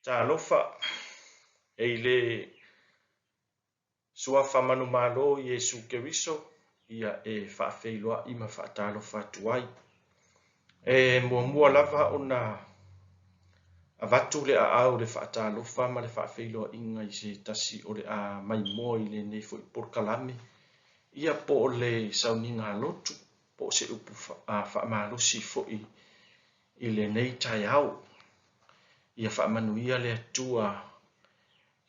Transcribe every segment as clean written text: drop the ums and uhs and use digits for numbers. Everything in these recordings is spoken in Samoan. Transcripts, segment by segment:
Talofa e i le Suafa manumalo o Iesu Keriso ia e faafeiloai ma faatalofa atu ai. E muamua lava ona avatu le aao i le faatalofa ma le faafeiloaiga i se tasi o le a maimoa i lenei foi polokalame, ia po o le sauniga a lotu, po o se upu faamalosi foi i lenei taeao. Ia faamanuia le Atua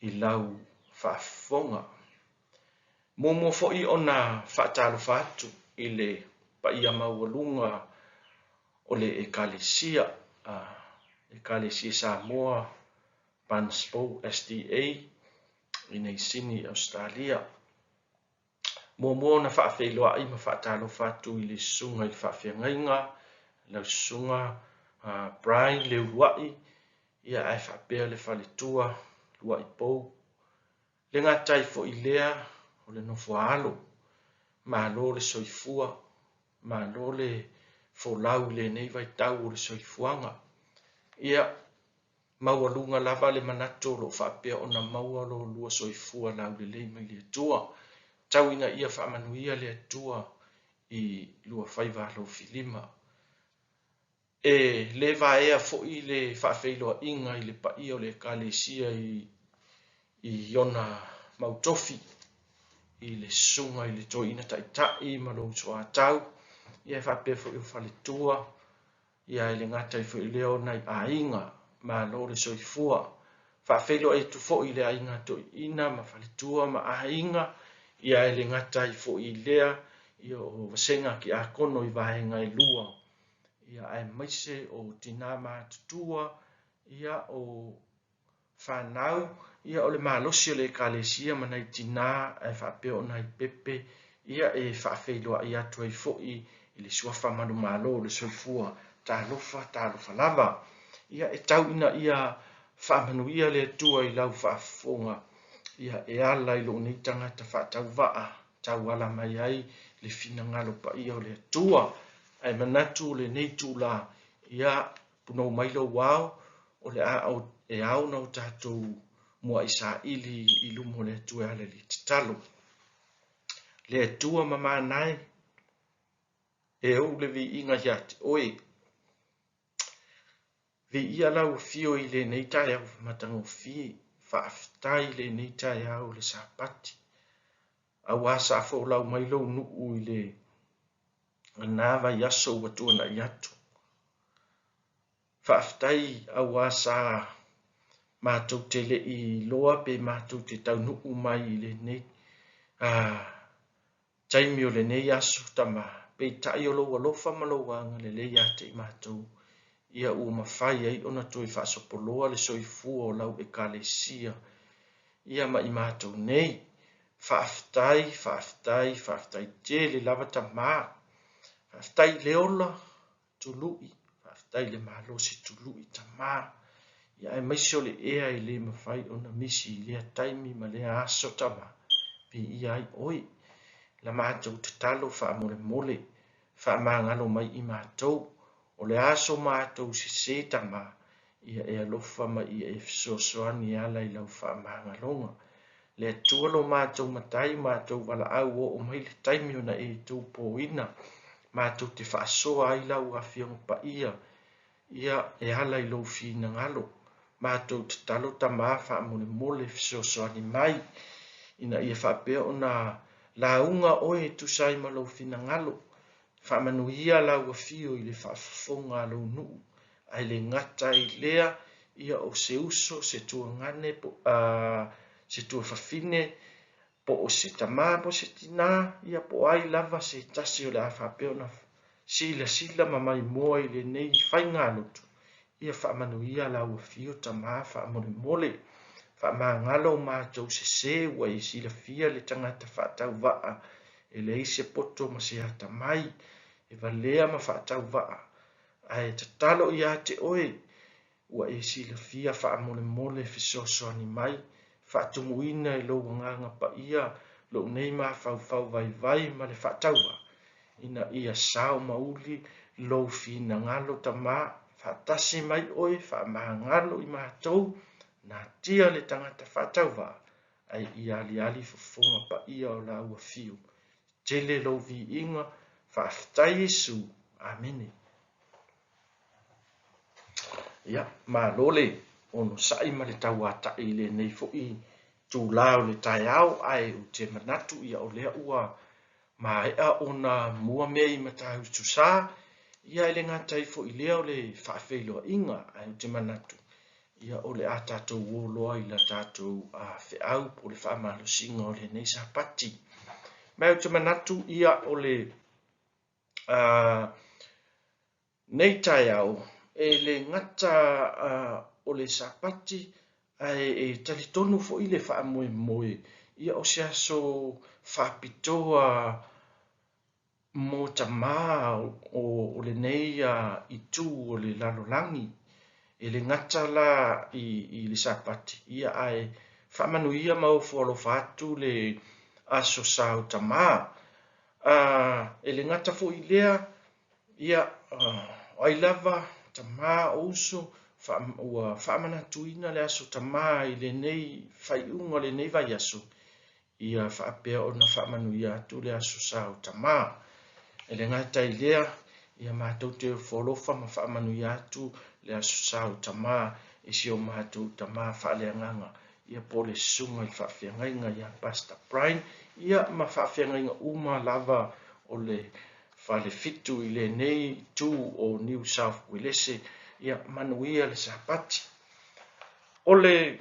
i lau faafofoga. Muamua foi ona faatalofa atu i le paia maualuga o le Ekalesia, Ekalesia Samoa Bunce SDA i Neisini, Ausetalia. Muamua ona faafeiloai ma faatalofa atu i le susuga i le faafeagaiga, lau susuga Brian Leuluai, ia ae faapea le faletua Luai Pou. Le gata ai foi lea o le nofo a alo. Malo le soifua, malo le folau i lenei vaitau o le soifuaga. Ia, Maualuga lava le manatu o lo o faapea ona maua lo lua soifua laulelei mai le Atua. Tau ina ia faamanuia le Atua i lua faiva alofilima. E le vaea foi le faafeiloaiga i le paia o le Ekalesia i i ona mau tofi, i le susuga i le Toeaina Taitai ma lou soatau, ia e faapea foi o faletua, Ia e le gata ai foi i lea o nai aiga, malo le soifua. Faafeiloai atu foi i le aiga toeaina ma faletua ma aiga, ia e le gata ai foi i lea ia o vasega tiakono i vaega e lua, ia aemaise o tina matutua, ia o fanau, ia o le malosi o le Ekalesia ma nai tina ae faapea o nai pepe, ia e faafeiloai atu ai foi i le Suafa Manumalo o le Soifua, talofa, talofa lava. Ia e tau ina ia faamanuia le Atua i lau faafofoga, ia e ala i lou nei tagata faatauvaa, tauala mai ai le finagalo paia o le Atua. Ae manatu lenei itula, ia Punou mai lou ao, o le a e ao ona o tatou muai saili i luma o le Atua e ala i le tatalo. Le Atua ma manae, e ou le viiga ia te oe. Viia lau afio i lenei taeao matagofie, faafetai i lenei taeao o le Sapati. Aua sa folau mai lou nuu i le lena vaiaso ua tuanai atu. Faafetai aua sa matou te le i iloa pe matou te taunuu mai i lenei taimi o lenei aso tama, peitai o lou alofa ma lou agalelei ia te i matou, ia ua mafai ai ona toe faasopoloa le soifua o lau Ekalesia ia ma i matou nei. Faafetai, faafetai, faafetai tele lava tama. Faafetai i le ola tului, faafetai i le malosi tului tama. Ia aemaise o le ea e le mafai ona misi i lea taimi ma lea aso tama, viia ai oe. La matou tatalo faamolemole, faamagalo mai i matou. O le a so matou sese tama, ia e alofa ma ia e fesoasoani e ala i lau faamagaloga. Le Atua lo matou Matai, matou valaau oo mai le taimi ona e tupōina, matou te faasoa ai lau Afioga Paia, ia e ala i lou finagalo. Matou tatalo Tama faamolemole fesoasoani mai, ina ia faapea ona lauga oe e tusa ai ma lou finagalo. Faamanuia lau afio i le faafofoga a lou nuu, ae le gata ai lea, ia o se uso, se tuagane, po, a, se tuafafine, po o se tama po o se tina, ia po o ai lava se tasi o le a faapea ona silasila ma maimoa i lenei faigalotu, ia faamanuia lau afio tama faamolemole. Faamagalo matou sese ua e silafia le tagata faatauvaa e leai se poto ma se atamai, e valea ma faatauvaa, ae tatalo ia te oe, ua e silafia faamolemole fesoasoani mai, faatumuina i lou Agaga Paia lou nei mafaufau vaivai ma le faatauvaa, ina ia sao ma uli lou finagalo Tama, faatasi mai oe, faamagalo i matou, Natia le tagata faatauvaa, ae ia aliali fofoga paia o la ua fiu. Tele lou viiga, faafetai Iesu. Amene. Ia, malo le onosai ma le tauatai i lenei foi itula o le taeao, ae ou te manatu ia o lea ua maea ona mua mea i Matautu Sa, ia e le gata ai foi i lea o le faafeiloaiga, ae ou te manatu ia o le a tatou o loa i la tatou feau po o le faamalosiga o lenei Sapati. Ma ou te manatu ia o le nei taeao, e le gata o le Sapati, ae e talitonu foi le faamoemoe ia o se aso faapitoa mo tama o lenei itu o le lalolagi. E le gata la i le Sapati, ia ae faamanuia ma ofo alofa atu le Aso Sa o Tama. E le gata foi i lea, ia, o ai lava, tama o uso, ua faamanatuina le Aso Tama i lenei faaiuga o lenei vaiaso, ia faapea ona faamanuia atu le Aso Sa o Tama. E le gata i lea, ia matou te ofo alofa ma faamanuia atu le Aso Sa o Tama i si o matou tama faaleagaga, ia po o le susuga i le faafeagaiga ia Pastor Brian, ia ma faafeagaiga uma lava o le Falefitu i lenei itu o New South Uelese, ia manuia le Sapati. O le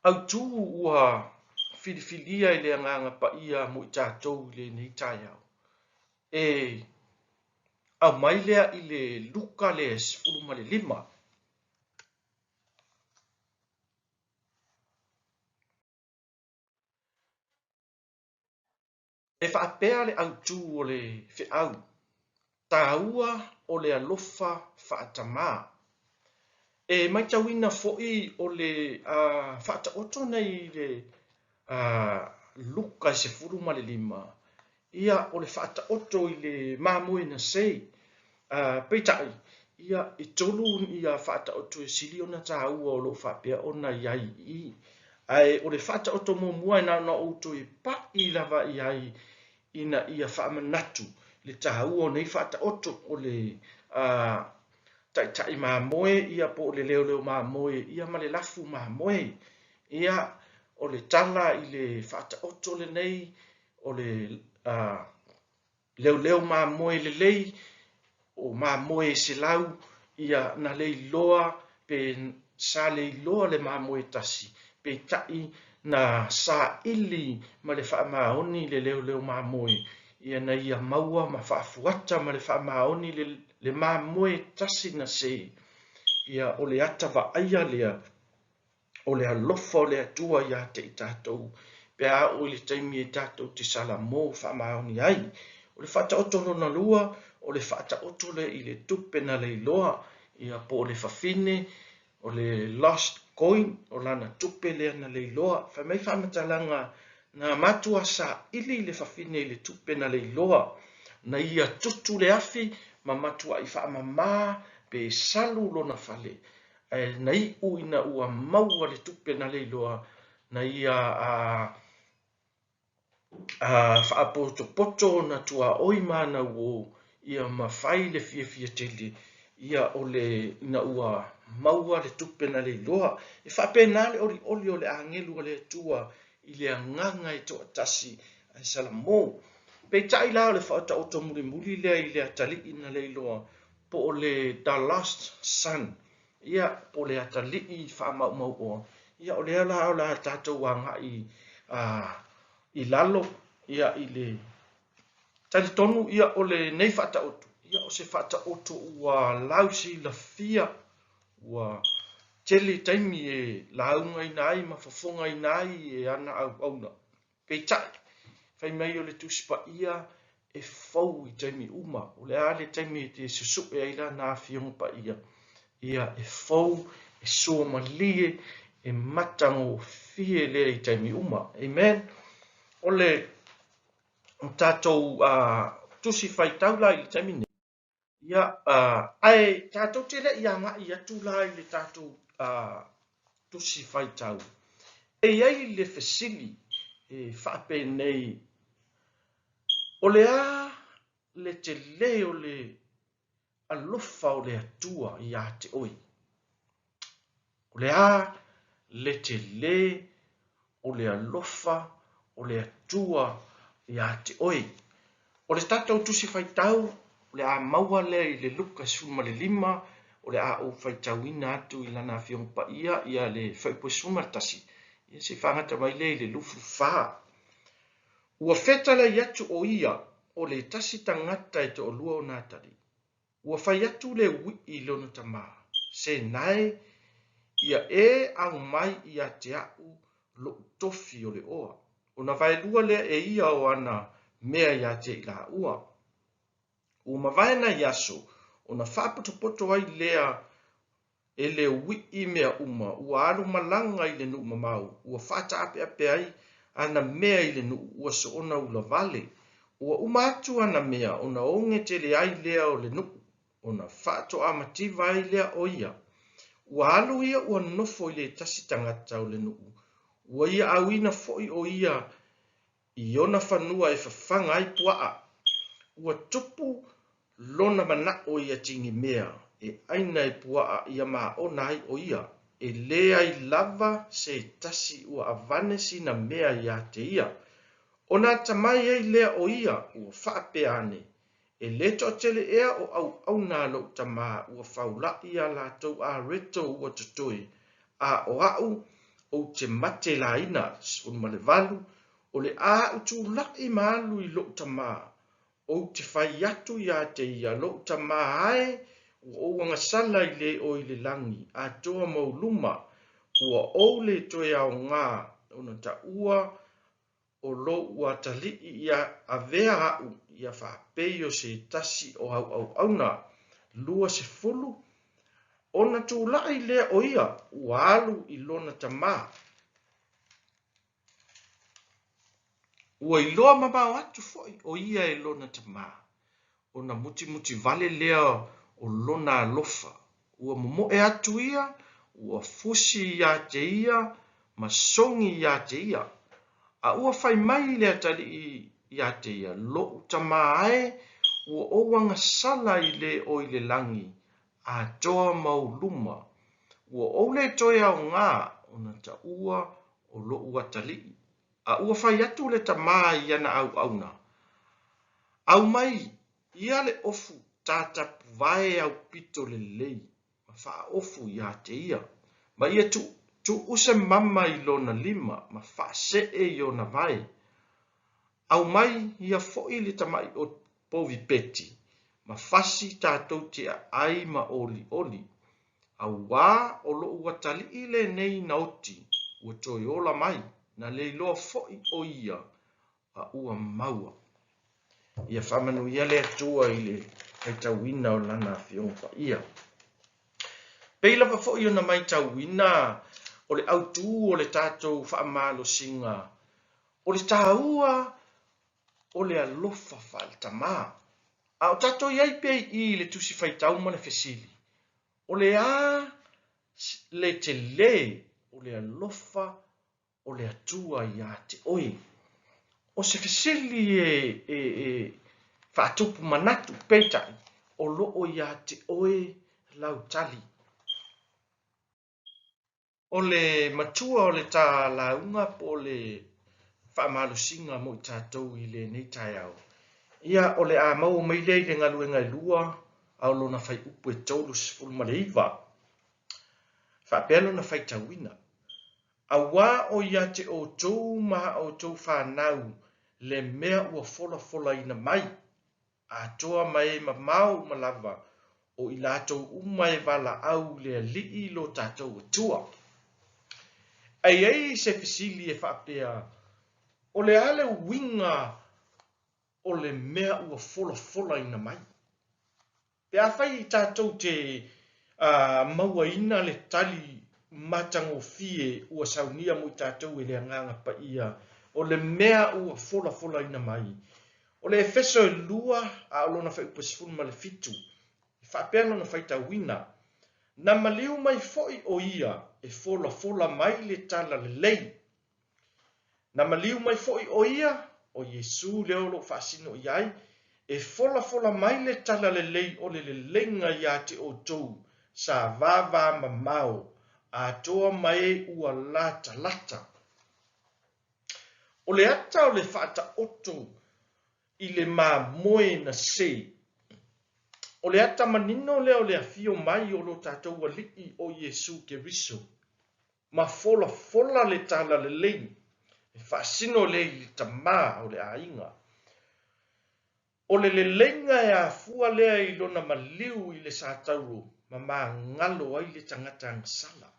autu ua filifilia i le Agaga Paia mo i tatou i lenei taeao, e aumai lea i le Luka le 15. E faapea le autu o le feau taua o le alofa faatamā. E matauina foi o le faataoto nei i le Luka 15, ia o le faataoto i le mamoe na se. Peitai, ia e tolu ia faataoto e sili ona taua o lo o faapea ona i ai i i. Ae o le faataoto muamua e na ona ou toe pai lava i ai ina ia faamanatu le taua o nei faataoto o le taitai mamoe ia po o le leoleo mamoe ia ma le lafu mamoe. Ia o le tala i le faataoto lenei o le leoleo mamoe lelei, o mamoe e 100, ia na leiloa pe sa leiloa le mamoe tasi, peitai na saili ma le faamaoni le leoleo mamoe, ia na ia maua ma faafuata ma le faamaoni le mamoe tasi na se, ia o le ata vaaia lea o le alofa o le Atua ia te i tatou, pe a oo i le taimi e tatou te salamo faamaoni ai. O le faataoto lona lua, o le faataoto lea i le tupe na leiloa, ia po o le fafine, o le lost coin, o lana tupe lea na leiloa. Fai mai faamatalaga, na matua saili le fafine i le tupe na leiloa, na ia tutu le afi ma matuai faamama pe salu lona fale. Ae na iu ina ua maua le tupe na leiloa, na ia a faapotopoto ona tuaoi ma ana uō, ia ma fai le fiafia tele, ia o le ina ua maua le tupe na leiloa. E faapena le olioli o le agelu a le Atua i le agaga e toatasi ae Salamo. Peitai la o le faataoto mulimuli lea i le atalii na leiloa, po o le The Lost Son, ia, po o le atalii faamaumauoa, ia o lea la o le a tatou agai i lalo, ia, i le talitonu, ia, o lenei faataoto, ia, o se faataoto ua lausilafia, ua tele taimi e laugaina ai ma fofogaina ai e ana auauna. Peitai, fai mai o le Tusi Paia e fou i taimi uma. O le a le taimi e te susue ai Lana Afioga Paia? Ia, e fou, e suamalie, e matagofie lea i taimi uma. Amen. O le tatou Tusi Faitau la i le taimi nei, Ia, ae tatou te le i agai atu la i le tatou Tusi Faitau, e i ai le fesili e faapenei, O le a le tele o le alofa o le Atua iā te oe? O le a le tele o le alofa o le Atua iā te oe? O le tatou Tusi Faitau o le a maua lea i le Luka 15, o le a ou faitauina atu i Lana Afioga Paia ia le Fuaiupu 11, ia se i faagata mai lea i le 24. Ua fetalai atu o ia o le tasi tagata e toalua ona atalii. Ua fai atu le uiʻi i lona tama, Se nae, ia e aumai ia te aʻu loʻu tofi o le oa. Ona vaelua lea e ia o ana mea ia te i laua. Ua mavae nai aso, ona faapotopoto ai lea e le uiʻi mea uma, ua alu malaga i le nuu mamao, ua faataapeape ai ana mea i le nuu, ua soona ulavale. Ua uma atu ana mea, ona oge tele ai lea o le nuu, ona faatoamativa ai lea o ia. Ua alu ia ua nofo i le tasi tagata o le nuu, ua ia auina foi o ia i ona fanua e fafaga ai puaa. Ua tupu lona manaʻo ia tigimea e ʻaina e puaa ia maona ai ʻo ia, e leai lava se tasi ua avane sina mea iā te ia. Ona atamai ai lea o ia ua faapea ane, E le toatele ea o auauna a lou tama ua faulaʻi a latou areto ua totoe, a o aʻu ou te mate laina, 18, o le a aʻu tulaʻi ma alu i lou tama, ou te fai atu iā te ia, lou tama ae, ua ou agasala i le o i le lagi, atoa ma ou luma, ua ou le toe aoga ona taua o lou atalii ia avea aʻu ia faapei o se tasi o au auauna 20, ona tulaʻi lea o ia ua alu i lona tama. Ua iloa mamao atu foi o ia e lona tama, ona mutimuti vale lea o lona alofa. Ua momoe atu ia, ua fusi iā te ia ma sogi iā te ia. A ua fai mai le atalii iā te ia, Loʻu tama ae, ua ou agasala i le o i le lagi, atoa ma ou luma. Ua ou le toe aoga ona taua o loʻu atalii. A ua fai atu le tama i ana auauna, Aumai ia le ofu tatapuvae aupito lelei ma faaofu iā te ia, ma ia tuuse mama i lona lima ma faasee i ona vae. Aumai ia foi le tamaʻi o povi peti, ma fasi tatou te aʻai ma olioli, auā o loʻu atalii lenei na oti, ua toe ola mai, na leiloa foi o ia a ua maua. Ia faamanuia le Atua i le faitauina o Lana Afioga Paia. Pei lava foi ona maitauina o le autū o le tatou faamalosiga, o le taua o le alofa faale-tama. A o tatou i ai pea i i i le Tusi Faitau ma le fesili, o le a le tele o le alofa o le Atua iā te oe? O se fesili e faatupu manatu, peitai, o lo o iā te oe lau tali. O le matua o le ta lauga po o le faamalosiga mo i tatou i lenei taeao, ia o le a maua mai lea i le galuega e lua a o lona faiupu e 39. Faapea lona faitauina, Auā o ia te outou ma a outou fanau le mea ua folafolaina mai, atoa ma e mamao uma lava, o i latou uma e valaau i le Alii lo tatou Atua. A i ai se fesili e faapea, O le a le uiga o le mea ua folafolaina mai? Pe afai tatou te mauaina le tali matagofie ua saunia mo i tatou e le Agaga Paia, o le mea ua folafolaina mai, o le Efeso e lua a o lona fuaiupu e 17, e faapea lona faitauina, Na maliu mai foi ʻo ia e folafola mai le talalelei. Na maliu mai foi ʻo ia, ʻo Iesū lea o lo o faasino i ai, e folafola mai le talalelei o le leleiga iā te ʻoutou sa vāvāmamao atoa ma e ua latalata. O le ata o le faataoto i le mamoe na se. O le ata manino lea o le afio mai o lo tatou Alii o Iesū Keriso, ma folafola le talalelei e faasino lea i le Tama o le aiga. O le leleiga e afua lea i lona maliu i le satauro ma magalo ai le tagata agasala.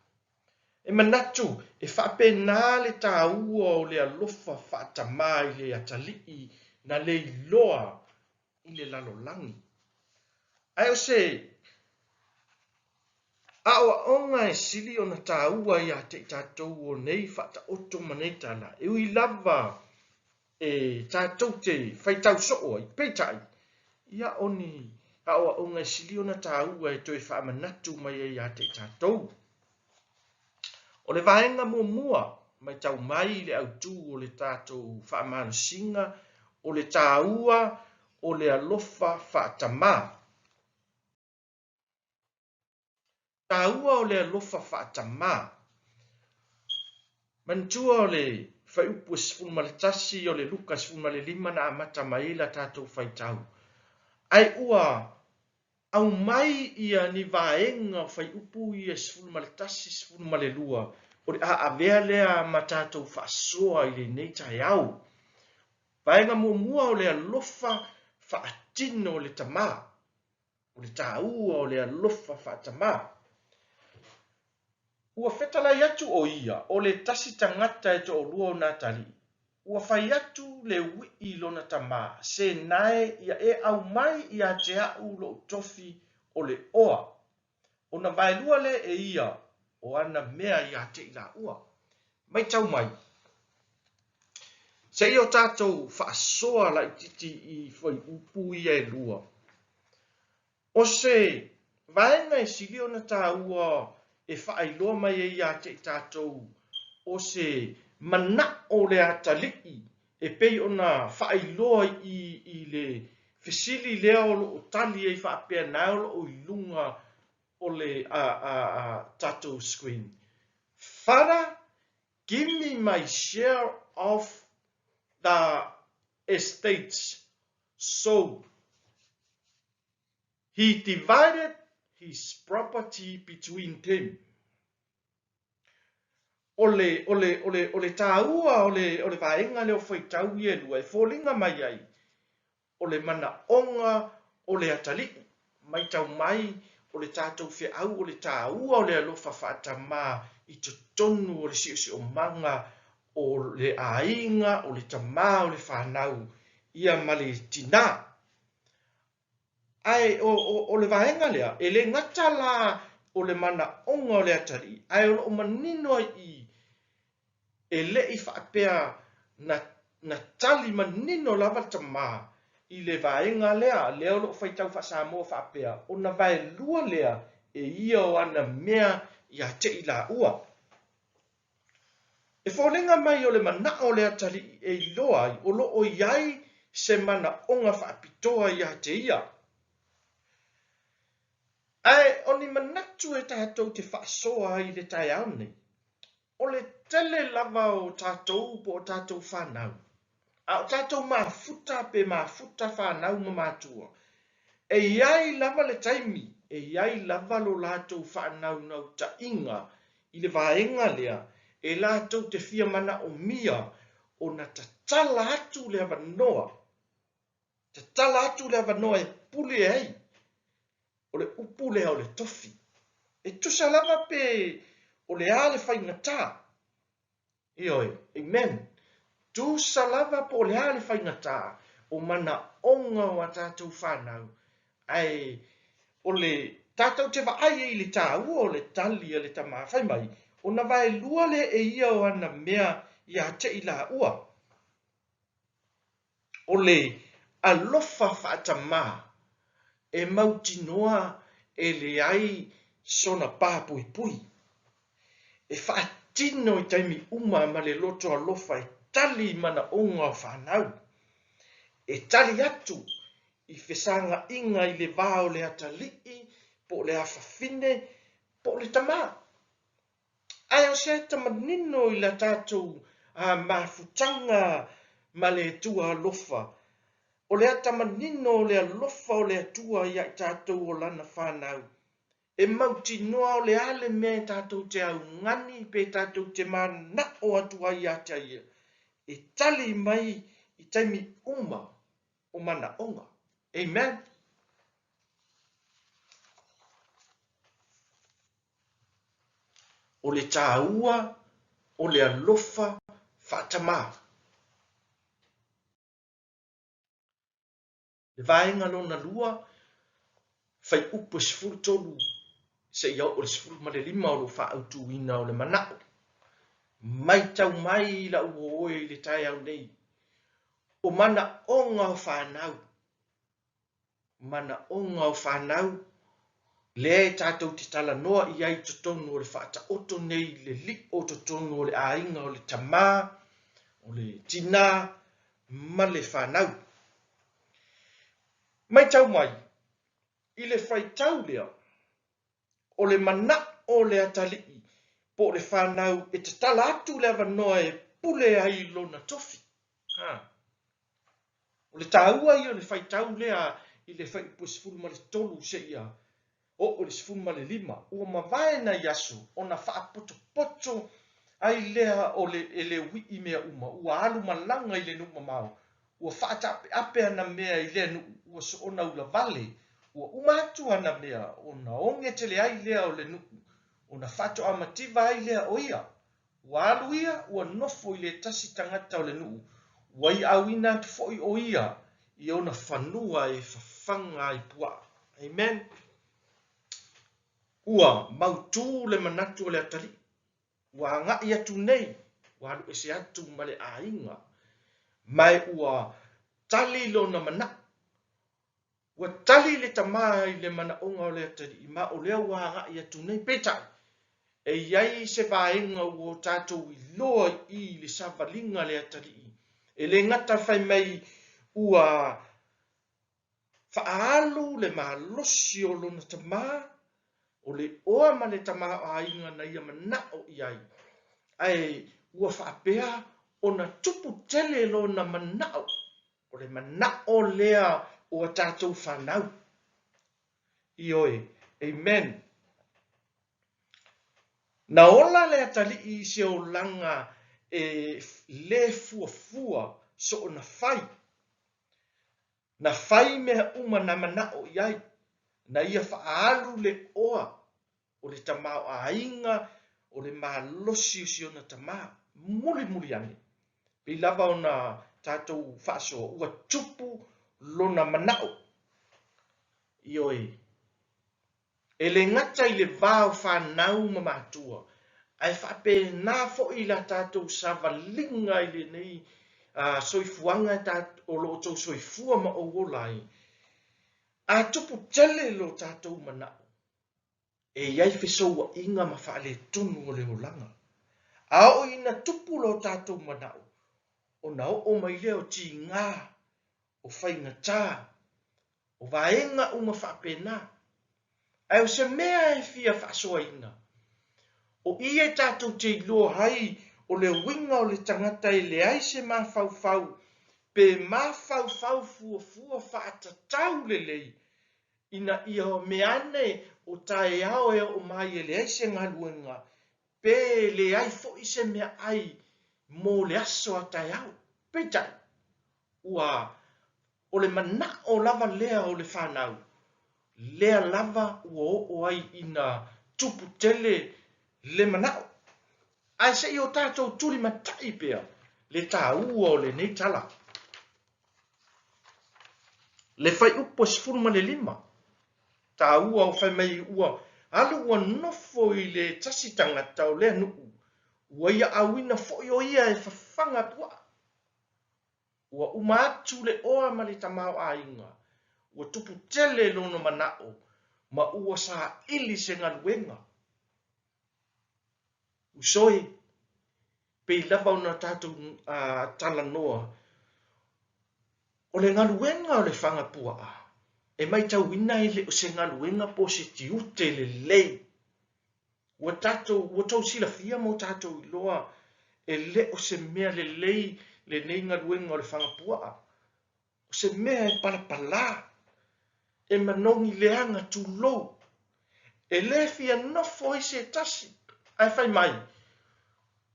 E manatu e faapena le taua o le alofa faatamā i le atalii na le iloa i le lalolagi. Ae o se aoaoga e sili ona taua ia te i tatou o nei faataoto ma nei tala, e ui lava e tatou te faitau soo ai, peitai, ia o ni aoaoga e sili ona taua e toe faamanatu mai ai ia te i tatou. O le vaega muamua, matau mai i le autū o le tatou faamalosiga, o le taua o le alofa faatamā. Taua o le alofa faatamā. Manatua o le fuaiupu e 11 o le Luka 15 na amata mai ai la tatou faitau, ae ua aumai ia ni vaega o fuaiupu ia e 11, 12 o le a avea lea ma tatou faasoa i lenei taeao. Vaega muamua o le alofa faatino o le Tama, o le taua o le alofa faatamā. Ua fetalai atu ʻo ia, o le tasi tagata e toʻolua o Natalii. Ua fai atu le uiʻi i lona tamā, Se nae ia e ʻau mai iā te aʻu loʻu tofi o le ʻoa. Ona vaelua lea e ia o ana mea iā te i lāua. Maitau mai. Seia o tatou faasoa laititi i fuaiupu ia e lua. O se vaega e sili ona taua e faailoa mai ai ia te i tatou o se manaʻo o le atalii e pei ona faailoa i i le fesili lea o lo o tali ai faapea na o lo o i luga o le a a a tatou screen. Father, give me my share of the estates so He divided his property between them. O le, o le, o le, o le tāua o le, o le vaega lea o faitau ia e lua e foliga mai ai, o le manaoga o le atalii, maitau mai o le tatou feau o le tāua o le alofa faatamā i totonu o le siosiomaga o le aiga, o le tamā o le whanau, ia ma le tinā. Ae o, o, o le vaega lea, e le gata la o le manaoga o le atalii, ae o lo o manino ai i e le i faapea na, na tali manino lava le tamā i le vaega lea, lea o lo o faitau faa-Samoa faapea, ona vaelua lea e ia o ana mea ia te i laua. E foliga mai o le manaʻo o le atalii e iloa ai o lo o i ai se manaʻoga faapitoa iā te ia. Ae o ni manatu e tatou te faasoa ai i le taeao nei, o le tele lava o tatou po o tatou fanau, A o tatou mafuta pe mafuta fanau ma matua, e i ai lava le taimi e i ai lava lo latou faanaunautaiga i le vaega lea e latou te fia manaomia ona tatala atu le avanoa, tatala atu le avanoa e pule ai, o le upu lea o le tofi. E tusa lava pe o le a le faigata, Ioe. Amen. Tusa lava po o le a le faigata o manaoga o a tatou fanau, ae o le tatou te vaai ai i le taua o le tali a le tama, fai mai, ona vaelua lea e ia o ana mea ia te i laua. O le alofa faatamā e mautinoa e leai sona pa puipui. E faatino i taimi uma ma le loto alofa e tali i manaoga o fanau. E tali atu i fesagaʻiga i le va o le atalii po o le afafine po o le tama. Ae o se ata manino i la tatou mafutaga ma le Atua alofa, o le ata manino o le alofa o le Atua ia i tatou o Lana fanau, e mautinoa o le a le mea e tatou te augani pe tatou te mananao atu ai ia te Ia, e tali mai i taimi uma o manaoga. Amen. O le tāua o le alofa faatamā. Le vaega lona lua, fuaiupu e 13 seia oo i le 15 o lo o faaautuina o le manao. Matau mai i lau uo oe i le taeao nei, o manaoga o fanau manaoga o fanau, lea e tatou te talanoa i ai i totonu o le faataoto nei i le lio totonu o le aiga o le tama, o le tinā ma le fanau. Matau mai, i le faitau lea, o le manao o le atalii po o le fanau e tatala atu le avanoa e pule ai lona tofi. Ha. O le tāua ia o le faitau lea i le fuaiupu e 13 seia oo i le 15, ua mavae nai aso ona faapotopoto ai lea o le e le ui'i mea uma, ua alu malaga i le nuu mamao, ua faataapeape ana mea i lea nuu, ua soona ulavale, ua uma atu ana mea, ona oge tele ai lea o le nuu, ona faatoa mativa ai lea o ia. Ua alu ia, ua nofo i le tasi tagata o le nuu, ua iauina atu foi o ia i ona fanua e fafaga ai puaa. Amen. Ua mautū le manatu o le atalii, ua agai atu nei, ua alu ese atu ma le aiga, ma ua tali lona manao. Ua tali le tama i le manaoga o le atalii, ma o lea ua agai atu nei. Peitai, e i ai se vaega ua o tatou iloa i i le savaliga a le atalii, e le gata fai mai ua faaalu le malosi o lona tama, o le oa ma le tamaoaiga na ia manao i ai, ae ua faapea ona tupu tele lona manao O le manao lea o a tatou fanau. Ioe. Amen. Na ola le atalii i se olaga e le fuafua soona fai. Na fai mea uma na manao i ai, na ia faaalu le oa o le tamaoaiga o le malosi o si ona tama. Mulimuli ane, pei lava ona tatou faasoa, ua tupu lona manao. Ioe, e le gata i le va o fanau ma matua, ae faapena foi la tatou savaliga i lenei soifuaga o lo o outou soifua ma ou ola ai. A tupu tele lo tatou manao, E i ai fesouaʻiga ma faaletonu o le olaga. A oo ina tupu lo tatou manaʻo, ona oo mai lea o tigā, o faigata, o vaega uma faapena. Ae o se mea e fia faasoaina, o i e tatou te iloa ai o le uiga o le tagata e leai se mafaufau pe mafaufau fuafua faatatau lelei ina ia mea ane o taeao e oo mai e leai se galuega pe leai foi se meaai mo le aso a taeao. Peitai, ua o le manao lava lea o le fanau, lea lava ua oo ai ina tupu tele le manao. Ae se i o tatou tulimatai pea le taua o lenei tala. Le fuaiupu e 15, taua o fai mai ua alu ua nofo i le tasi tagata o lea nuu, ua ia auina foi o ia e fafaga puaa. Ua uma atu le oa ma le tamaoaiga, ua tupu tele lona manao. Ma ua saili se galuega. Uso e, pei lava ona tatou talanoa, o le galuega o le faga puaa, e matauina e le o se galuega po o se tiute lelei. Ua tatou, ua tou silafia ma o tatou iloa e le o se mea lelei lenei galuega o le faga puaa. O se mea e palapala, e manogi leaga tulou, e le fia nofo ai se tasi, ae fai mai,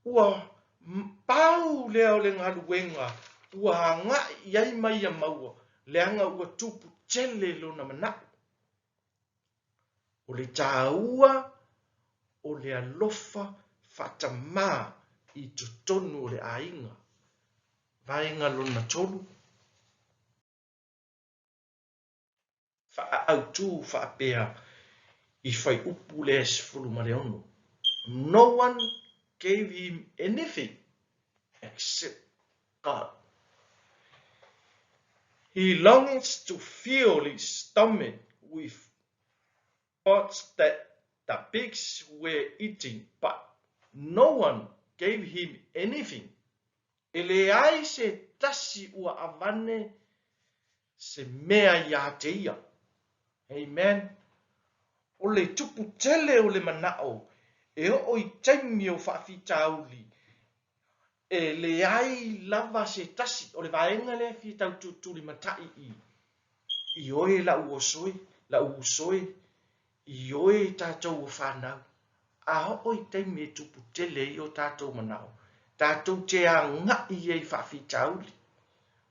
ua pau lea o le galuega ua agai i ai ma ia maua, leaga ua tupu tele lona manao. O le taua o le alofa faatamā i totonu o le aiga. Vaega lona 3, Faaautu faapea i fuaiupu lea e 16, No one gave him anything except God. He longs to fill his stomach with pods that the pigs were eating, but no one gave him anything. E leai se tasi ua avane se mea iā te ia. Amen. O le tupu tele o le manao e oo i taimi o faafitauli, e leai lava se tasi. O le vaega lea e fia tau tulimatai i i oe la'u oso e, la'u uso e, i oe tatou o fanau. A oo i taimi e tupu tele ai o tatou manao, tatou te aga'i ai i faafitauli.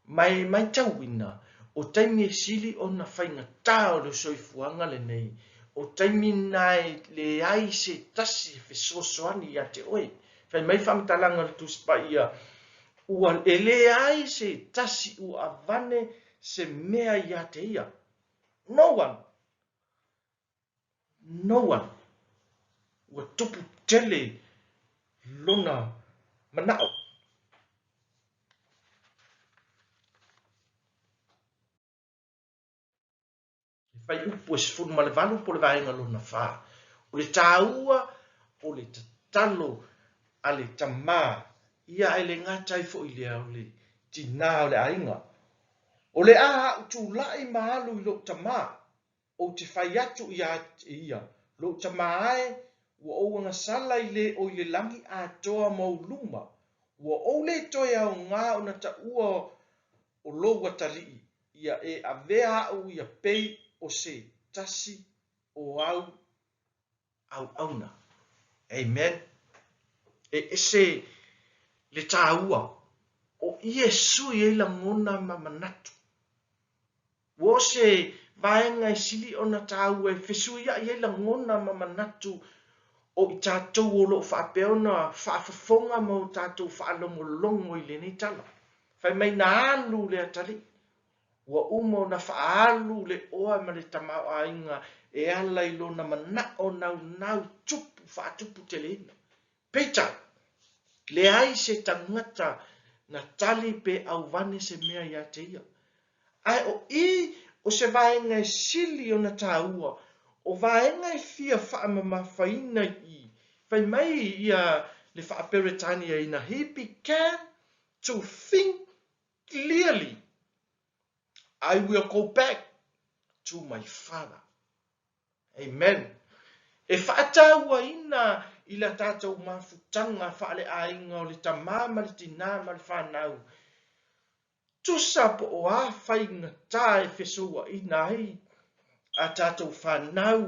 Ma e matauina, o taimi e sili ona faigata o le soifuaga lenei, o taimi na e leai se tasi e fesoasoani ia te oe. Fai mai faamatalaga o le Tusi Paia, ua e leai se tasi ua avane se mea ia te ia. No one! No one! Ua tupu tele lona manao. Le fuaiupu e 18 po o le vaega lona 4. O le taua o le tatalo a le tamā, ia ae le gata ai foi lea o le tinā o le aiga. O le a a'u tulai ma alu i lo'u tamā, ou te fai atu ia te ia, Lou tamā e, ua ou agasala i le o i le lagi atoa ma ou luma, ua ou le toe aoga ona taua o lou atalii, ia e avea a'u ia pei o se tasi o au auauna. Amen. E ese le taua o Iesu i ai lagona ma manatu. Ua o se vaega e sili ona taua e fesuia'i ai lagona ma manatu o i tatou o lo o faapea ona faafofoga ma o tatou faalogologo i lenei tala. Fai mai na alu le atalii. Ua uma ona faaalu le oa ma le tamaoaiga e ala i lona manao naunau tupu faatupu teleina. Peitai, leai se tagata na tali pe auvane se mea ia te ia. Ae o i o se vaega e sili ona taua, o vaega e fia faamamafaina i i, fai mai ia le faa-Peretania-ina he began to think clearly, I will go back to my father. Amen. E faatauaina i la tatou mafutaga faaleaiga o le tamā ma le tinā ma le fanau, tusa po o a faigata e fesouaina ai a tatou fanau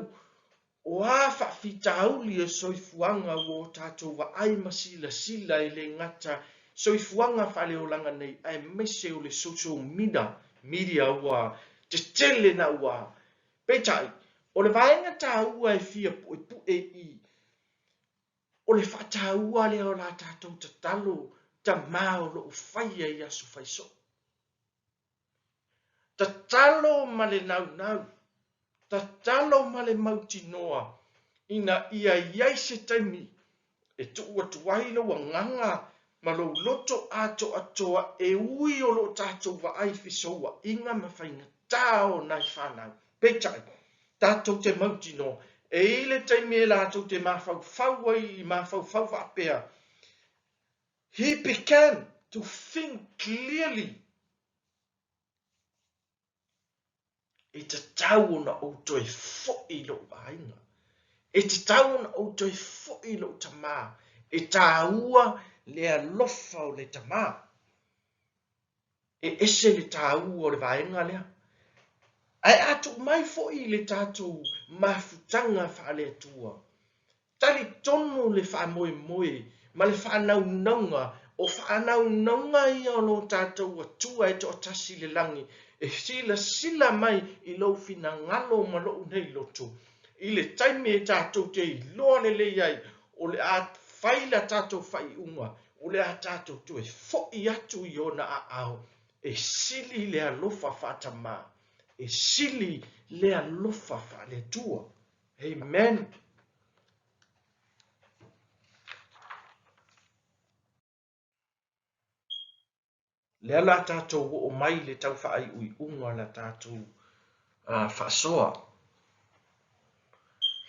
O a faafitauli o soifuaga ua o tatou vaai ma silasila e le gata soifuaga faaleolaga nei aemaise o le social media media ua tetele naua. Peitai, o le vaega taua e fia puepue i o le faataua lea o la tatou tatalo tama o lo o faia i aso faisoo. Tatalo ma le naunau, tatalo ma le mautinoa ina ia i ai se taimi e tuu atu ai lou agaga ma lou loto atoatoa e ui o lo o tatou vaai i fesouaiga ma faigata o nai fanau. Peitai, Tatou te mautinoa, e i ai le taimi e latou te mafaufau ai i mafaufau faapea, He began to think clearly. E tatau ona ou toe foi i lou aiga. E tatau ona ou toe foi i lou tama. E tāua le alofa o le tama. E ese le tāua o le vaega lea. Ae a tuu mai foi i le tatou mafutaga faale-Atua, Talitonu le faamoemoe ma le faanaunauga, o faanaunauga ia o lo tatou Atua e toatasi i le lagi, e silasila mai i lou finagalo ma lou nei loto, i le taimi e tatou te iloa lelei ai o le a fai la tatou faaiuga, o le a tatou toe foi atu i ona aao, e sili le alofa faatamā, e sili le alofa faale-Atua. Amen. Lea la tatou oo mai le tau faaiuiuga la tatou uh, faasoa.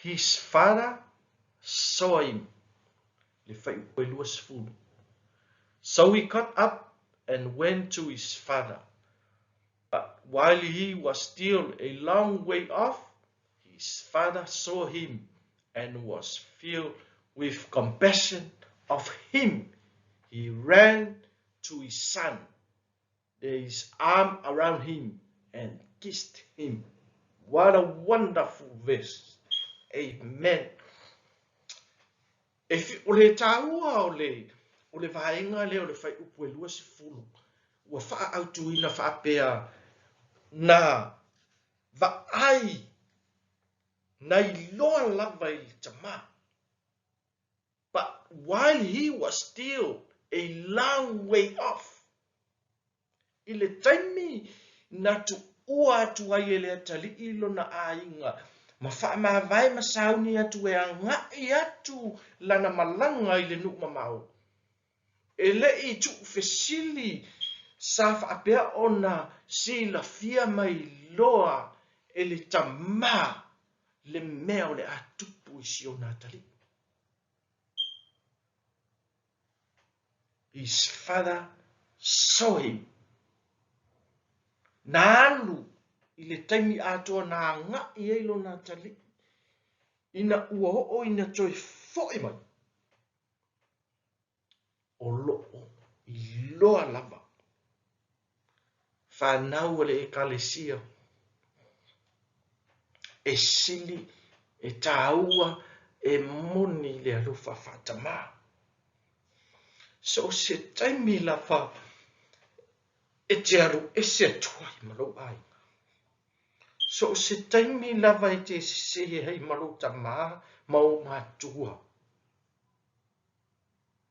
His father saw him. Le whai 20. So he got up and went to his father. But while he was still a long way off, His father saw him and was filled with compassion of him. He ran to his son, laid his arm around him, and kissed him. What a wonderful verse. Amen. E fi, o le tāua o le, o le vaega lea o le whaiupu e 20, ua whaautuina whaapea nā Vaai, na iloa lava i le tama. But while he was still a long way off, i le taimi na tuua atu ai e le atalii lona aiga ma faamavae ma sauni atu e agai atu lana malaga i le nuu mamao, E le i tuufesili sa faapea ona silafia mai loa e le tama le mea o le a tupu i si ona atalii. His father saw him. Na alu i le taimi atoa na agai ai lona atalii ina ua oo ina toe foi mai. O loo iloa lava fanau a le Ekalesia e sili, e tāua, e moni le alofa faatamā. So o se taimi lava e te alu ese atu ai ma lou aiga. So o se taimi lava e te sese ai ma lou tamā ma ou matua.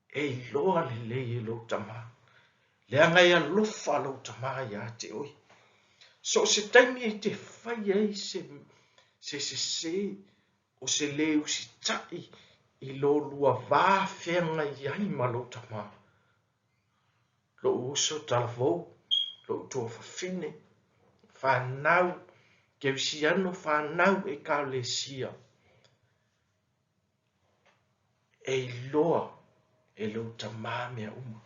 E iloa lelei e lou tama, leaga e alofa lou tama iā te oe. So o se taimi e te fai ai se, se sesē o se lē usitaʻi i lo lua vā feagai ai ma lou tama, lou uso talavou, lou tuafafine, fanau, kerisiano, fanau ekalesia. E iloa e lou tamā mea uma.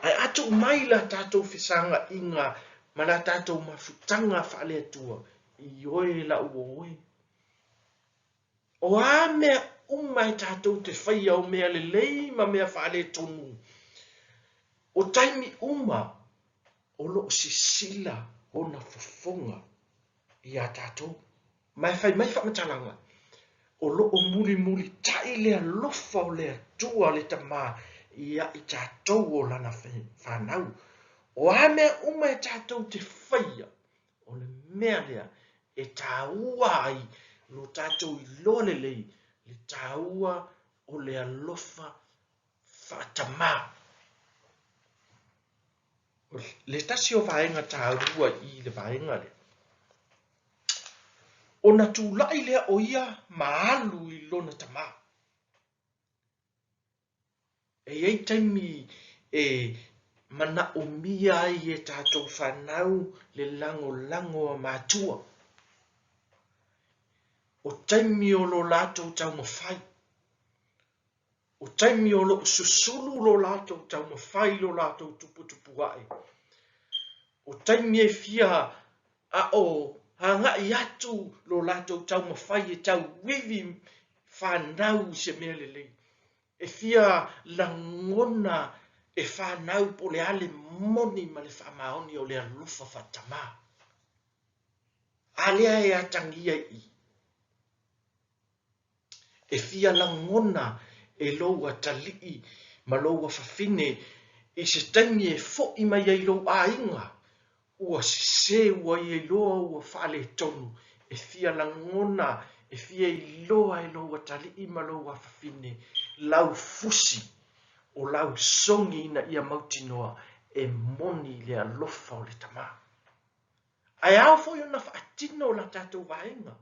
Ae a tuu mai la tatou fesagaʻiga ma la tatou mafutaga faale-Atua, ioe lau oe. O a mea uma e tatou te faia o mea lelei ma mea faaletonu, o taimi uma o lo o sisila ona fofoga iā tatou. Ma e fai mai faamatalaga, o lo o mulimulitai le alofa o le Atua le Tama ia i tatou o Lana fanau. O a mea uma e tatou te faia, o le mea lea e tāua ai lo tatou iloa lelei le tāua o le alofa faatamā. O le tasi o vaega tāua i le vaega lea, ona tulai lea o ia ma alu i lona tamā. E i ai taimi e manaomia ai e tatou fanau le lagolago a matua. O taimi o lo latou taumafai. O taimi o lo o susulu lo latou taumafai i lo latou tuputupuae. O taimi e fia a o agai atu lo latou taumafai e tauivi fanau i se mea lelei. E fia lagona e fanau po o le a le moni ma le faamaoni o le alofa faatamā. A lea e atagia i i. E fia lagona e lou atalii ma lou afafine i se taimi e fo'i mai ai lou aiga, ua sese, ua ia iloa ua faaletonu. E fia lagona, e fia iloa e lou atalii ma lou afafine lau fusi o lau sogi ina ia mautinoa e moni le alofa o le tama. Ae ao foi ona faatino la tatou vaega.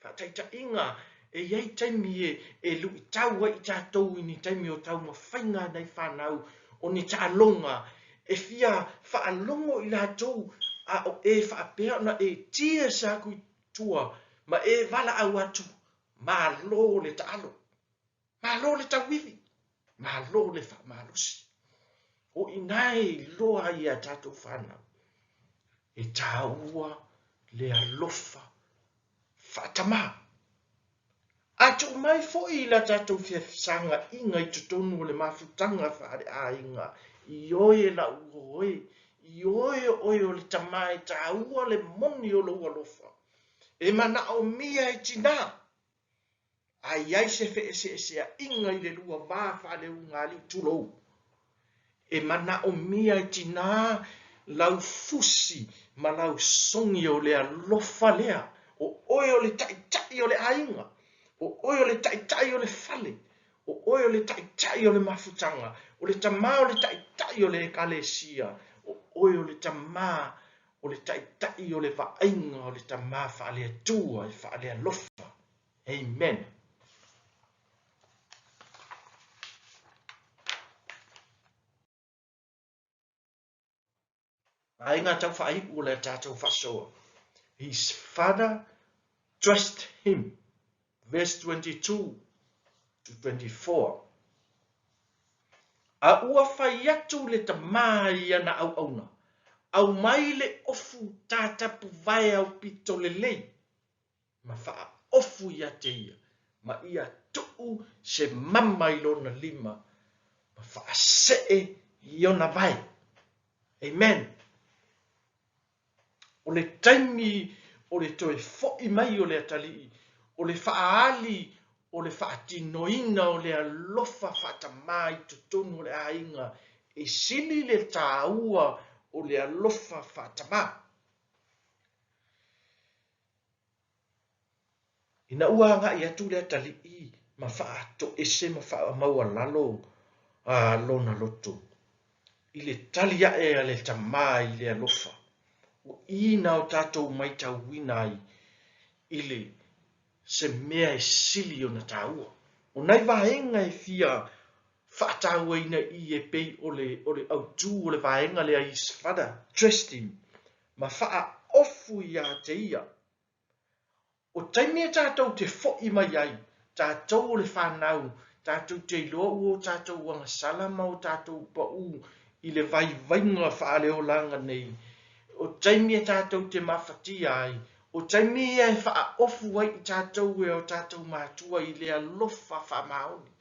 Faataitaiga, e i ai taimi e e luitau ai i tatou i ni taimi o taumafaiga a nai fanau, o ni taaloga, e fia faalogo i latou a o e faapea ona e tears atu i tua ma e valaau atu, Malo le taalo! Malo le tauivi! Malo le faamalosi! O i ina e iloa ai e a tatou fanau, e taua le alofa faatamā. A tuu mai foi i la tatou fesagaiga i totonu o le mafutaga faaleaiga, ioe e lau uo e, ioe o oe o le tama e taua le moni o lou alofa, e manaomia e tinā A i ai se feeseeseaiga i le lua va faaleugaalii tulou, e manaomia e tinā lau fusi ma lau sogi o le alofa lea, o oe o le taitai o le aiga, o oe o le taitai o le fale, o oe o le taitai o le mafutaga, o le tama o le taitai o le ekalesia, o oe o le tama o le taitai o le vaaiga o le tama faale-Atua e faale-alofa. Amen. Vaega tau faaiu o le tatou faasoa. His father trust him. Verse 22 to 24. A ua fai atu le tama i ana auauna, aumai le ofu tatapu vae aupito lelei, ma faaofu ia te ia, ma ia tuu se mama i lona lima, ma faasee i ona vae. Amen. O le taimi o le toe fo'i mai o le atalii, o le faaali o le faatinoina o le alofa faatamā i totonu o le aiga, e sili le tāua o le alofa faatamā. Ina ua agai atu le atalii ma faatoese ma faamaualalo lona loto i le tali aʻe a le tama i le alofa, o i na o tatou maitauina ai i le se mea e sili ona taua. O nai vaega e fia faatauaina i i e pei o le o le autu o le vaega lea his father dressed him ma faaofu ia te ia. O taimi e tatou te fo'i mai ai, tatou o le fanau, tatou te iloa ua o tatou agasala ma o tatou pa'u i le vaivaiga faaleolaga nei. O taimi e tatou te mafatia ai, o taimi ia e faaofu ai i tatou e o tatou matua i le alofa faamaoni.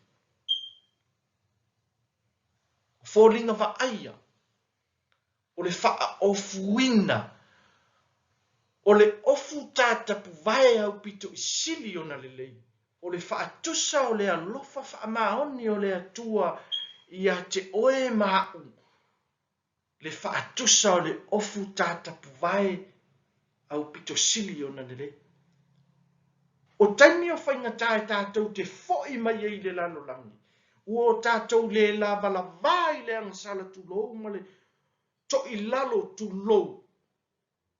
O foliga vaaia o le faaofuina o le ofu tatapuvae aupito i sili ona lelei, o le faatusa o le alofa faamaoni o le Atua ia te oe ma aʻu, le faatusa o le ofu tatapuvae aupito sili ona lelei. O taimi o faigata e tatou te fo'i mai ai i le lalolagi, ua o tatou le lavalavā i le agasala tulou ma le toʻilalo tulou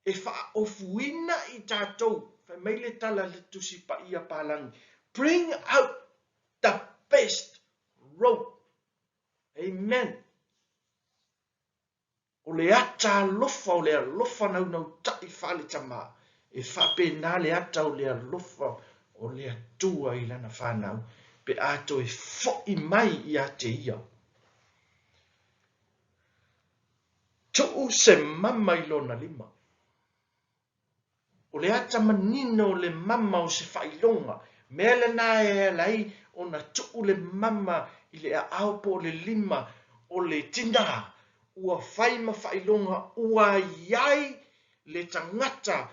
e faaofuina i tatou, fai mai le tala a le Tusi Paia Palagi, bring out the best robe. Amen. O le ata alofa o le alofa naunautaʻi faaletama, e faapena le ata o le alofa o le Atua i lana fanau pe a toe fo'i mai ia te ia. Tuu se mama i lona lima. O le ata manino o le mama o se faailoga, mea lena e ala ai ona tuu le mama i le aao po o le lima o le tinā ua fai ma faailoga ua i ai le tagata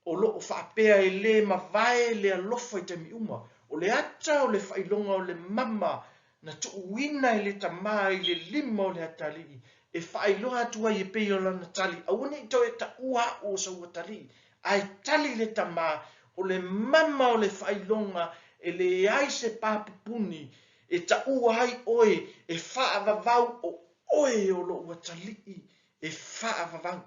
o lo o faapea e le mavae le alofa i taimi uma. O le ata o le faailoga o le mama na tuuina e le tama i le lima o le atalii e faailoa atu ai e pei o lana tali, Aua ne i toe taua au o sau atalii, ae tali le tama, o le mama o le faailoga e leai se papupuni e taua ai oe e faavavau o oe o lou atalii e faavavau.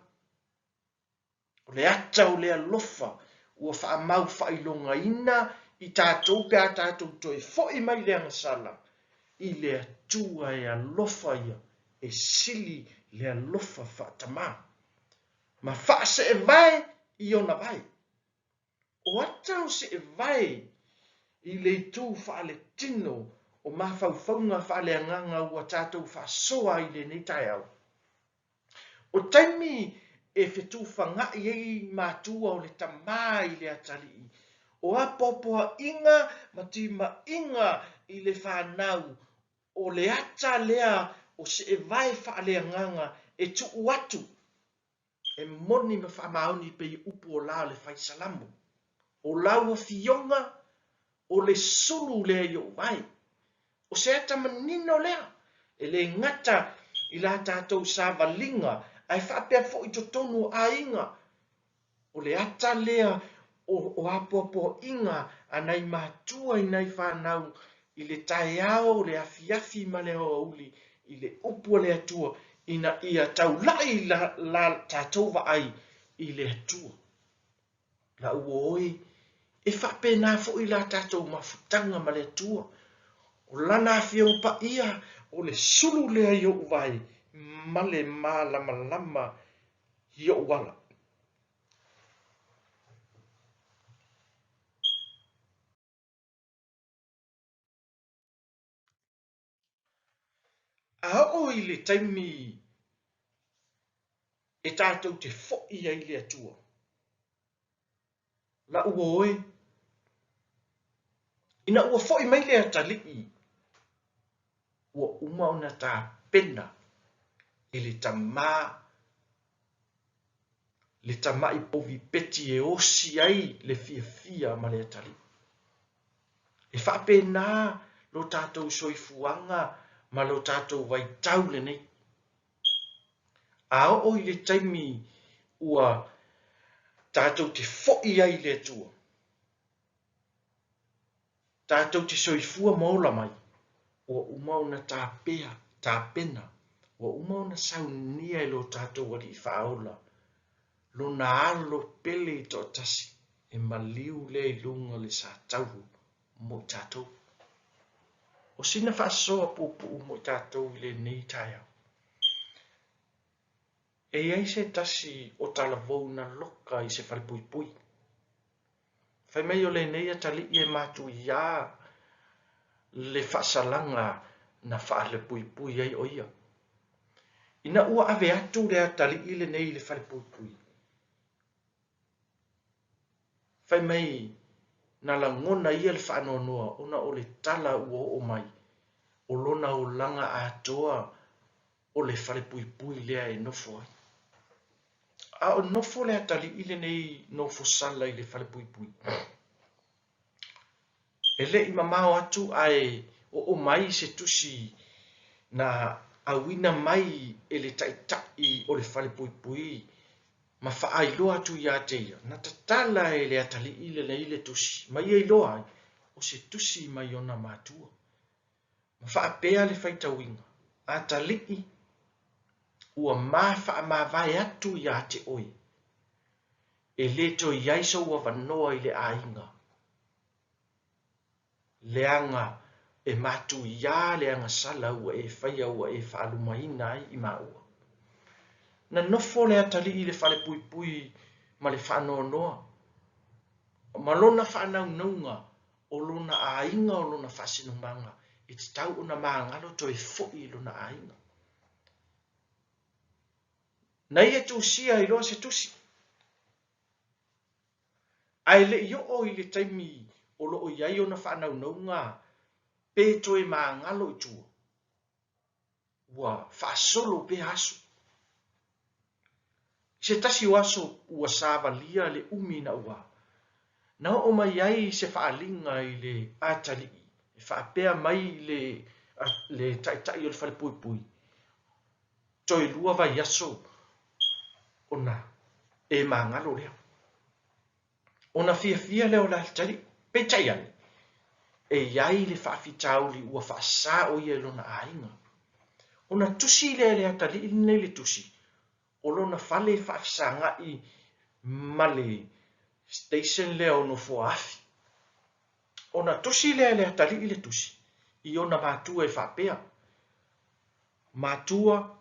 O le ata o le alofa ua faamau faailogaina i tatou pe a tatou toe foi mai i le agasala i le Atua e alofa ia e sili le alofa faatamā ma faaseevae i ona vae. O ata o seevae i le itu faaletino o mafaufauga faaleagaga ua tatou faasoa ai i lenei taeao. O taimi e fetufagai ai matua o le tama i le atalii, o apoapoaiga ma timaiga i le fanau, o le ata lea o seevae faaleagaga e tuu atu e moni ma faamaoni pei upu o la o le fai Salamo, O lau afioga, o le sulu lea i ou vae. O se ata manino lea, e le gata i la tatou savaliga ae faapea foi i totonu o aiga. O le ata lea o apoapoaiga a nai matua i nai fanau i le taeao, le afiafi ma le aoauli i le upu a le Atua ina ia taulai la tatou vaai i le Atua. Lau oi, e faapena foi la tatou mafutaga ma le Atua. O Lana Afioga Paia, o le sulu lea i ou vae ma le malamalama i ou ala. A oo i le taimi e tatou te fo'i ai i le Atua, lau oe, ina ua fo'i mai le atalii, ua uma ona tapena e le tama le tamai povi peti e osi ai le fiafia ma le atalii. E faapena lo tatou soifuaga ma lo tatou vaitau lenei. A oo i le taimi ua tatou te fo'i ai i le Atua, tatou te soifua ma ola mai, ua uma ona tapea, tapena, ua uma ona saunia e lo tatou Alii Faaola Lona alo pele i toatasi e maliu lea i luga o le satauro mo i tatou. O sina faasoa puupuu mo i tatou i lenei taeao. E i ai se tasi o talavou na loka i se falepuipui. Fai mai o lenei atalii e matuiā le faasalaga na faalepuipui ai o ia. Ina ua ave atu le atalii lenei i le falepuipui, fai mai na lagona ia le faanoanoa ona o le tala ua oo mai o lona olaga atoa o le falepuipui lea e nofo ai. A o nofo le atalii lenei nofosala i le falepuipui, e le i mamao atu ae oo mai se tusi na auina mai e le taitai o le falepuipui ma faailoa atu ia te ia, na tatala e le atalii lenei le tusi ma ia iloa ai o se tusi mai ona matua. Ma faapea le faitauina, Atalii, ua ma faamavae atu ia te oe, e le toe i ai sou avanoa i le aiga, leaga e matuiā le agasala ua e faia ua e faalumaina ai i maua. Na nofo le atalii i le falepuipui ma le faanoanoa, ma lona faanaunauga. O lona aiga o lona faasinomaga e tatau ona magalo toe foi i lona aiga. Na ia tusia ai loa se tusi. Ae le i oo i le taimi o lo o i ai ona faanaunauga pe toe magalo i tua, ua faasolo pea aso. I se tasi o aso ua savalia le umi naua, na oo mai ai se faaaliga i le atalii e faapea mai le le taitai o le falepuipui, toe lua vaiaso ona e magalo lea. Ona fiafia lea o le atalii. Peitai ane, e i ai le faafitauli ua faasa o ia i lona aiga. Ona tusi lea e le atalii lenei le tusi, o lona fale e faafesagai ma le station lea o Nofoaafi. Ona tusi lea e le atalii le tusi i ona matua e faapea, Matua,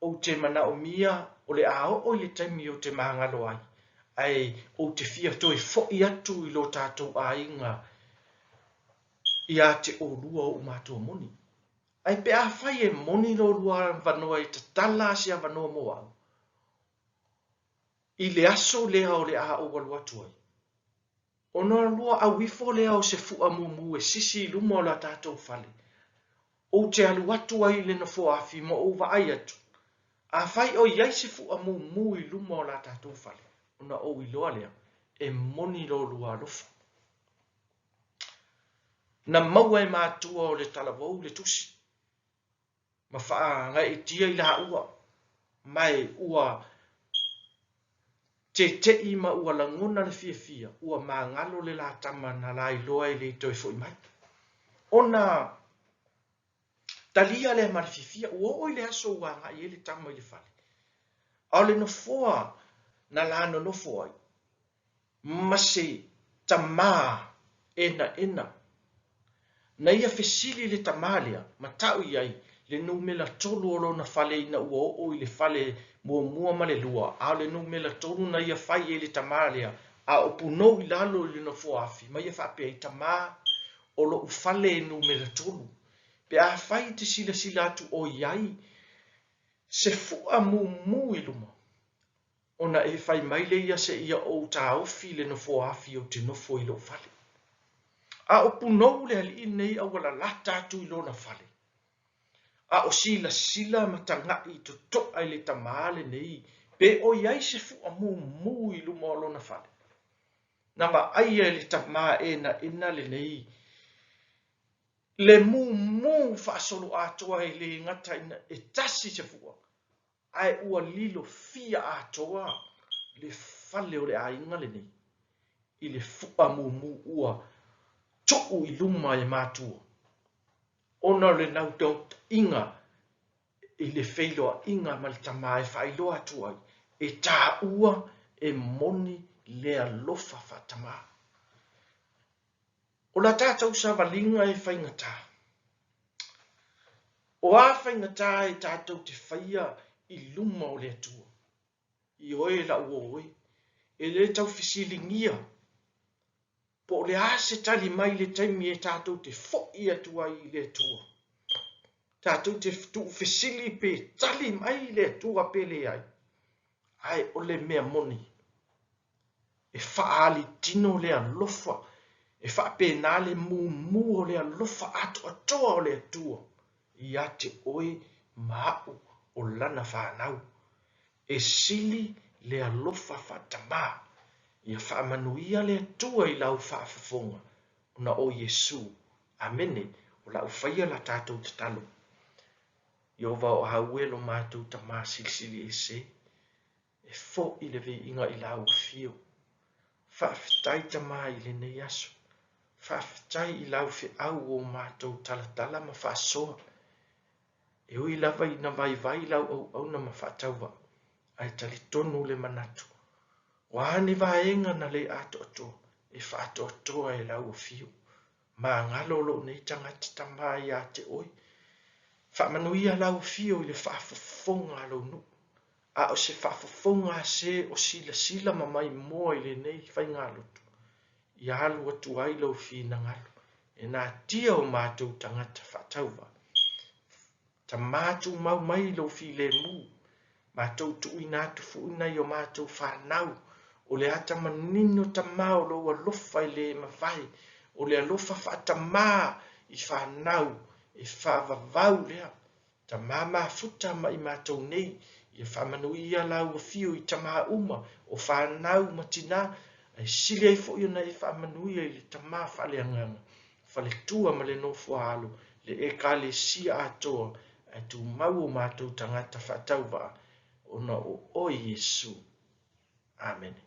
ou te manaomia o le a oo i le taimi ou te magalo ai, ae ou te fia toe foi atu i lo tatou aiga ia te olua ou matua moni. Ae pe afai e moni lo lua avanoa e tatala se avanoa mo au, i le aso lea o le a ou alu atu ai, ona lua au ifo lea o se fu'a mumu e sisi i luma o la tatou fale, ou te alu atu ai i le nofoa-afi ma ou vaai atu, afai o i ai se fu'a mumu i luma o la tatou fale, ona ou iloa lea, e moni lo lua alofa. Na maua e matua o le talavou le tusi, ma faagaeetia i laua, ma e ua tete'i ma ua lagona le fiafia, ua magalo le la tama na la iloa e le toe fo'i mai. Ona talia lea ma le fiafia, ua oo i le aso ua agai ai le tama i le fale, a o le nofoa na la nonofo ai, ma se tamā enaena. Na ia fesili le tamā lea, ma ta'u i ai le numera tolu o lona fale ina ua oo i le fale muamua ma le lua, a o le numera tolu na ia fai i ai le tamā lea, a o punou i lalo i le nofoa-afi, ma ia faapea ai, Tamā, o lo'u fale e numera tolu. Pe afai e te silasila atu o i ai se fu'a mumu i luma, Ona e fai mai le ia seia ou taofi le nofoa-afi ou te nofo i lou fale. A o punou le alii lenei a ua lalata atu i lona fale. A o silasila ma taga'i toto'a i le tamā lenei pe o i ai se fu'a mumu i luma o lona fale. Na vaaia e le tamā enaena lenei le mumu faasoloatoa e le gata ina e tasi se fu'a, ae ua lilo fia atoa le fale o le aiga lenei i le fu'a mumu ua tuu i luma e matua ona o le naunautaiga i le feiloaiga ma le tama e faailoa atu ai e taua e moni le alofa faatamā. O la tatou savaliga e faigata. O a faigata e tatou te faia i luma o le Atua? Ioe lau uo oe, e le tau fesiligia po o le a se tali mai i le taimi e tatou te fo'i atu ai i le Atua. Tatou te tuufesili pe tali mai le Atua pe leai, ae o le mea moni, E faaali tino le alofa, e faapena le mumu o le alofa atoatoa o le Atua ia te oe ma a'u o Lana fanau. E sili le alofa faatamā. Ia faamanuia le Atua i lau faafofoga ona o Iesu. Amene. O la'u faia la tatou tatalo. Ieova o au e lo matou Tamā Silisili Ese. E fo'i le viiga i lau afio. Faafetai Tama i lenei aso. Faafetai i lau feau o matou talatala ma faasoa. E ui lava ina vaivai lau auauna ma faatauvaa, ae talitonu le manatu, o a ni vaega na le atoatoa, e faatoatoa e lau afio. Magalo lou nei tagata Tama ia te oe. Faamanuia lau afio i le faafofoga a lou nuu. A o se faafofoga a se o silasila ma maimoa i lenei faigalotu. Ia alu atu ai lou finagalo e natia o matou tagata faatauvaa. Tama tumau mai lou filemu, matou tuuina atu foi nai o matou fanau, o le ata manino tama o lou alofa e le mavae, o le alofa faatamā i fanau e faavavau lea. Tama mafuta ma i matou nei, ia faamanuia lau afio i tama uma o fanau ma tinā, ae sili ai foi ona e faamanuia i le tama faaleagaga, faletua ma le nofoaalo, le Ekalesia atoa, ae tumau o matou tagata faatauvaa ona o oe Iesu. Amene.